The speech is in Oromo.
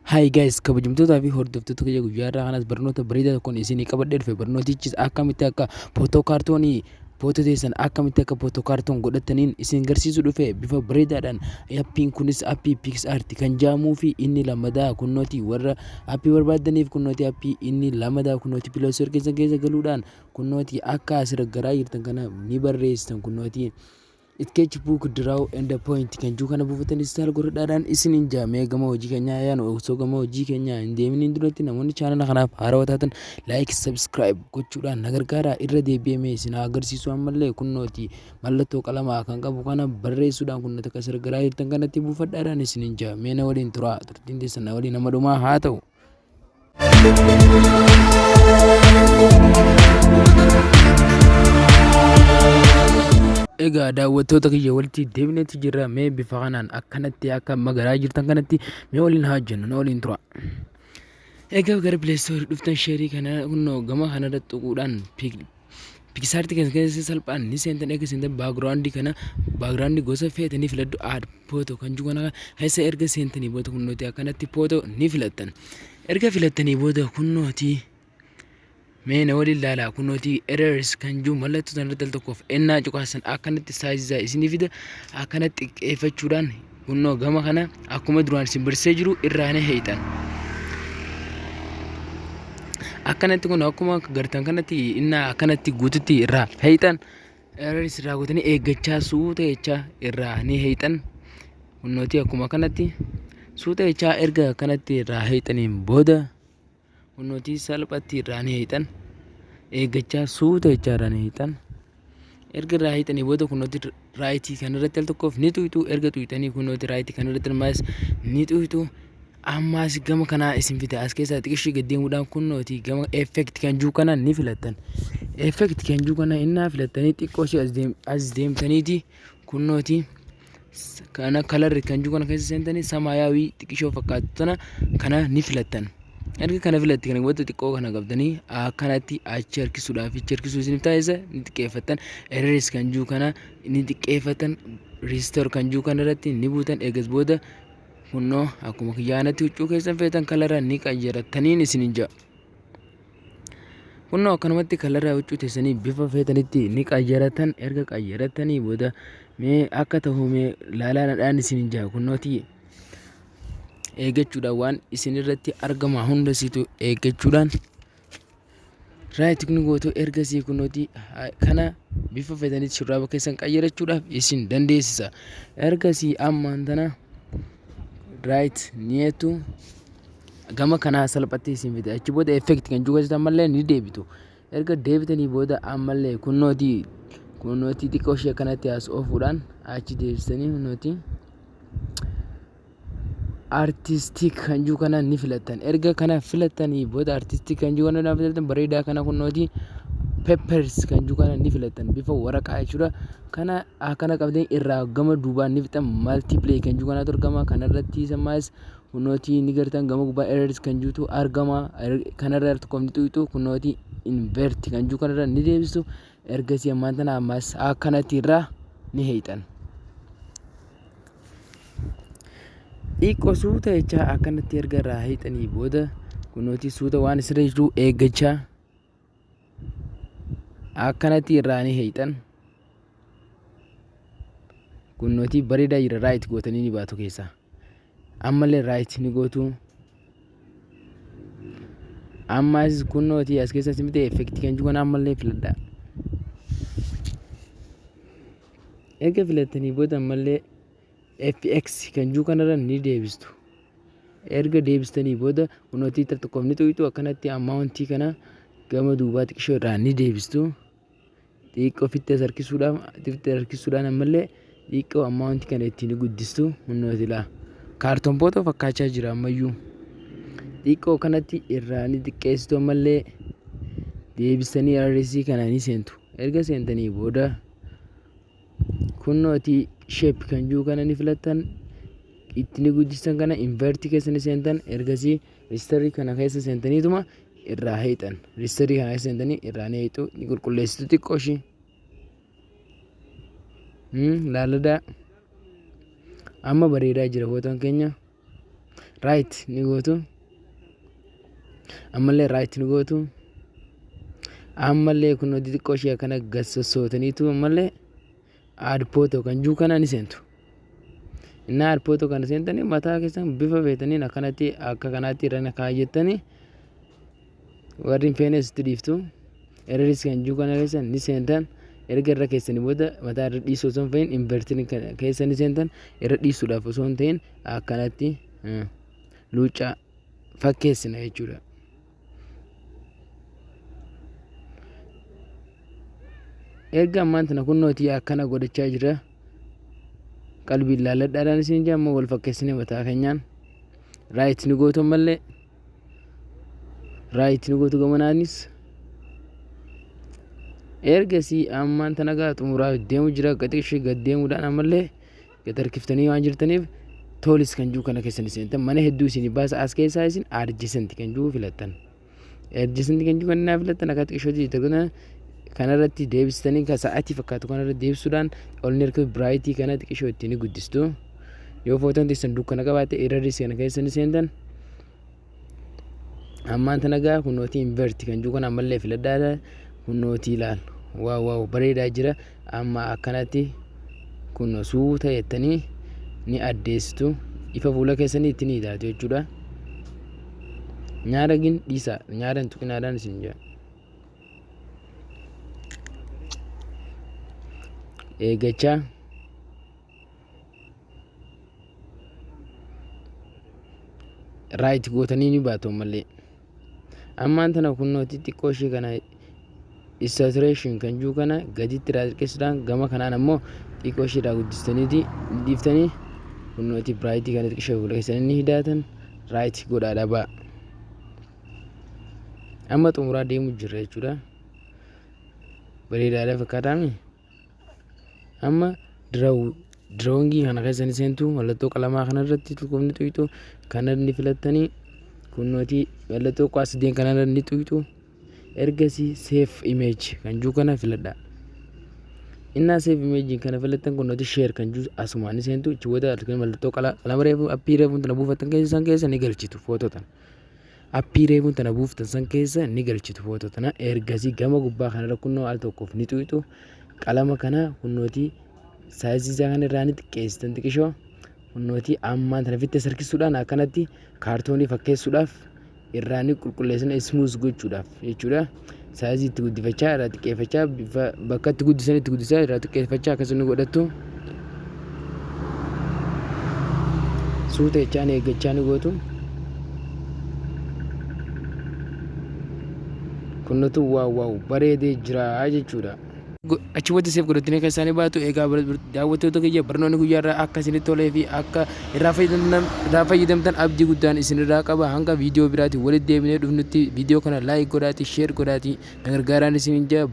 Hi guys, kabajamtootaa fi hordoftoota kiyya, guyyaa irraa kanas barnoota bareedaa tokkoon isinii qabadhee dhufe. Barnootichis akkamitti akka footoo kaartoonii, footoo teessan akkamitti akka footoo kaartoon godhataniin isin garsiisuu dhufe bifa bareedaadhaan. Appiin kunis appii PicsArt kan jedhamuu fi inni lammadaa kunnooti. Warra appii barbaadaniif kunnooti appii inni lammadaa kunnooti. Play Store keessan keessa galuudhaan kunnooti akka asirra garaa jirtan kana ni barreessitan. Kunnooti Sketchbook Draw and Point kan jiru kana buufatanii install godhadhaadhaan isiniin jaamee gama hojii keenyaa yaanu. Osoo gama hojii keenyaa hin deeminiin duratti, namoonni chaanala kanaaf haarawaa taatan like, subscribe gochuudhaan na gargaara. Irra deebi'amee isin haa agarsiisu. Ammallee kunnooti mallattoo qalamaa kan qabu kana barreessuudhaan kunnooti akka asirra garaa jirtan kanatti buufadhaadhaan isiniin jaamee. Na waliin turaa, turtiin teessan na waliin nama dhumaa haa ta'u. Egaa daawwattoota kiyya, walitti deebineetti jirra. Mee bifa kanaan akkanatti akka magaraa jirtan kanatti mee waliin haa hojjennu, na waliin tura. Egaa gara Play Store dhuftan, sheerii kana kunnoo gama kanarra tuquudhaan PicsArt keessa salphaan ni seentan. Erga seentan background kana, background gosa feetanii filadhu. Add photo kan jiru kana keessa erga seentanii booda kunnooti akkanatti photo ni filattan. Erga filattanii booda kunnooti mee na waliin ilaalaa. Kunnooti erase kan jiru mallattoo sanarratti al tokkoof ennaa cuqaasan akkanatti size isinii fida. Akkanatti xiqqeeffachuudhaan kunnoo gama kana akkuma duraan isin barsiisee jiru irraa ni heeyxan. Akkanatti kun akkuma gartan kanatti innaa akkanatti guututti irraa heeyxan. Erase irraa gootanii eeggachaa suuta jechaa irraa ni heeyxan. Kunnooti akkuma kanatti suuta jechaa erga kanatti irraa heeyxaniin booda kunnooti salphatti irraa ni heeyxan. Eeggachaa suuta jechaa irraa ni heeyxan. Erga irraa heeyxanii booda kunnooti right kanarratti al tokkoof ni tuyxu. Erga tuyxanii kunnooti right kanarratti ammas ni tuyxu. Ammas gama kanaa isin fida. As keessaa xiqishii gad deemuudhaan kunnooti gama effect kan jiru kana ni filattan. Effect kan jiru kana innaa filattanii xiqqoo ishee as deemtaniiti kunnooti kana color kan jiru kana keessa seentanii samaayyaawii xiqishoo fakkaatu tana kana ni filattan. Erga kana filatte kana booda xiqqoo kana qabdanii akkanatti achi harkisuudhaaf achi harkisuu isiniif taasisa, ni xiqqeeffattan. Erase kan jiru kana ni xiqqeeffatan. Restore kan jiru kana irratti ni buutan. Eegas booda kunnoo akkuma kiyyaanatti huccuu keessan feetan color ni qayyarattaniin isinin ja'a. Kunnoo akkanumatti color huccuu teessanii bifa feetanitti ni qayyaratan. Erga qayyaratanii booda mee akka ta'u mee laalaadhaan isinin ja'a. Kunnooti eeggachuudhaan waan isin irratti argama hunda situ eeggachuudhaan right ni gootu. Ergasii kunnooti kana bifa feetanitti shurraaba keessan qayyarachuudhaaf isin dandeessisa. Ergasii ammaan tana right ni jettu, gama kanaa salphatti isin fida. Achi booda effect kan jiru ammallee ni deebitu. Erga deebitanii booda ammallee kunnooti xiqqoo ishee akkanatti as oofuudhaan achi deebisanii kunnooti artistic kan jiru kana ni filattan. Erga kana filattanii booda, artistic kan jiru kana filattan, bareedaa kana kunnooti papers kan jiru kana ni filattan, bifa waraqaa jechuudha. Kana akkana qabdanii irraa gama duubaan ni fixan. Multiply kan jiru kanatu argama. Kanarratti sammaas kunnooti ni gartan, gama gubbaa erase kan jirutu argama. Kanarra tokko ni tuqxu, kunnooti invert kan jiru kanarra ni deebistu. Ergasii ammaan tana ammas akkanatti irraa ni heeyxan. Xiqqoo suuta jechaa akkanatti erga irraa heexanii booda kunooti suuta waan isirra jiru eeggachaa akkanatti irraa ni heexan. Kunooti bareedaa jira. Right gootanii ni baatu keessaa. Ammallee right ni gootu. Ammas kunooti as keessatti miti effect kan jiru kana ammallee filadhaa. Erga filattanii booda ammallee FX kan jiru kanarra ni deebistu. Erga deebistanii booda kunooti tokkoof ni tuqxu, akkanatti amount kana gama duubaa xiqqishoo irraa ni deebistu. Xiqqoo ofitti as harkisuudhaan, ofitti harkisuudhaan ammallee xiqqoo amount kana ittiin guddistu. Kunooti laa kaartoon footoo fakkaachaa jira ammayyuu. Xiqqoo kanatti irraa ni xiqqeessitu. Ammallee deebistanii RC kana ni seentu. Erga seentanii booda kunnooti shape kan jiru kana ni filattan, itti ni guddistan. Kana invert keessa ni seentan. Ergasii restore kana keessa seentaniituma irraa heexan. Restore kana keessa seentanii irraa ni heexu, ni qulqulleessitu xiqqoo ishii. Laaladaa amma bareedaa jira footoon keenya. Right ni gootu. Ammallee right ni gootu. Ammallee kunoo xixiqqoo ishee akkana gad sossootaniitu ammallee add photo kan jiru kana ni seentu. Innaa add photo kana seentanii mataa keessan bifa feetaniin akkanatti akka kanaatti irra kaayyattanii, warri hin feenes itti dhiiftu. Erase kan jiru kana keessa ni seentan. Erga irra keessanii booda mataa irra dhiisuu osoo hin fe'in invertiin keessa ni seentan. Irra dhiisuudhaaf osoo hin ta'in akkanatti luuccaa fakkeessina jechuudha. Erga ammaan tana kunnootii akkana godhachaa jira. Qalbiin laalladhaadhaan isin ijaa ammoo wal fakkeessine mataa keenyaan. Right ni gootu, ammallee right ni gootu gamanaanis. Ergasii ammaan tana gaa xumuraa deemu jira. Qaxiqshee gad deemuudhaan ammallee gad harkiftanii waan jirtaniif tools kan jiru kana keessa ni seentan. Mana hedduu isin baasa. As keessaa isin adjacent kan jiru filattan. Adjacent kan jiru kan filattan akka xiqqishootii kana kanarratti deebistanii, kan sa'aatii fakkaatu kanarratti deebisuudhaan ol ni harkifu. Bright kana xiqqishoo ittiin ni guddistu. Yoo footoon teessan dukkana qabaatte erase kana keessa ni seentan. Ammaan tana gaa kunnootii invert kan jiru kana ammallee filadhaa. Kunnootii ilaal, wow wow, bareedaa jira. Amma akkanatti kun suuta jettanii ni addeessitu. Ifa fuula keessanii itti ni ilaatu jechuudha. Nyaara gin dhiisaa, nyaara hin tuqinaadhaan isin jedha. Eeggachaa right gootanii ni baatu ammallee. Ammaan tana kunnooti xiqqoo ishee kana saturation kan jiru kana gaditti irraa xiqqeessuudhaan, gama kanaan ammoo xiqqoo ishee irraa guddistaniiti dhiiftanii, kunnooti bright kana xiqqoo ishee fuula keessanii ni hidaatan. Right godhaadha ba'a. Amma xumuraa deemu jirra jechuudha. Bareedaadha fakkaataami. Amma drawing kana keessa ni seentu. Mallattoo qalamaa kana irratti tuqumni xuyixu kana ni filattanii, kunnooti mallattoo qaasdeen kana irra ni xuyixu. Ergasii save image kan jiru kana filadha. Innaa save image kana filattan, kunnooti share kan jiru asumaan ni seentu. Ichi booda mallattoo qalama reefu app reefuun tana buufattan keessa san keessa ni galchitu footoo tana. App reefuun tana buuftan san keessa ni galchitu footoo tana. Ergasii gama gubbaa kanarra kunnoo al tokkoof ni xuyixu. Qalama kana kunnootii size isaa kana irraa ni xiqqeessitan xiqishoo. Kunnootii ammaan tana fitte sarkisuudhaan akkanatti kaartoonii fakkeessuudhaaf irraa ni qulqulleessina, smooth gochuudhaaf jechuudha. Size itti guddifachaa irraa xiqqeeffachaa, bifa bakka itti guddisan itti guddisaa irraa xiqqeeffachaa akkasuma ni godhattu. Suuta jechaan eeggachaa ni gootu. Kunnatu wow wow, bareedee jira jechuudha. Achi booda save godhatanii akka isaanii baatu. Egaa daawwattoota kiyya, barnoonni guyyaa irraa akka isinitti tolee fi akka irraa fayyadamtan abdii guddaan isinirraa qaba. Hanga viidiyoo biraatiin walitti deebinee dhufnutti viidiyoo kana like godhaatii, share godhaatii na gargaaraan isiniin jira.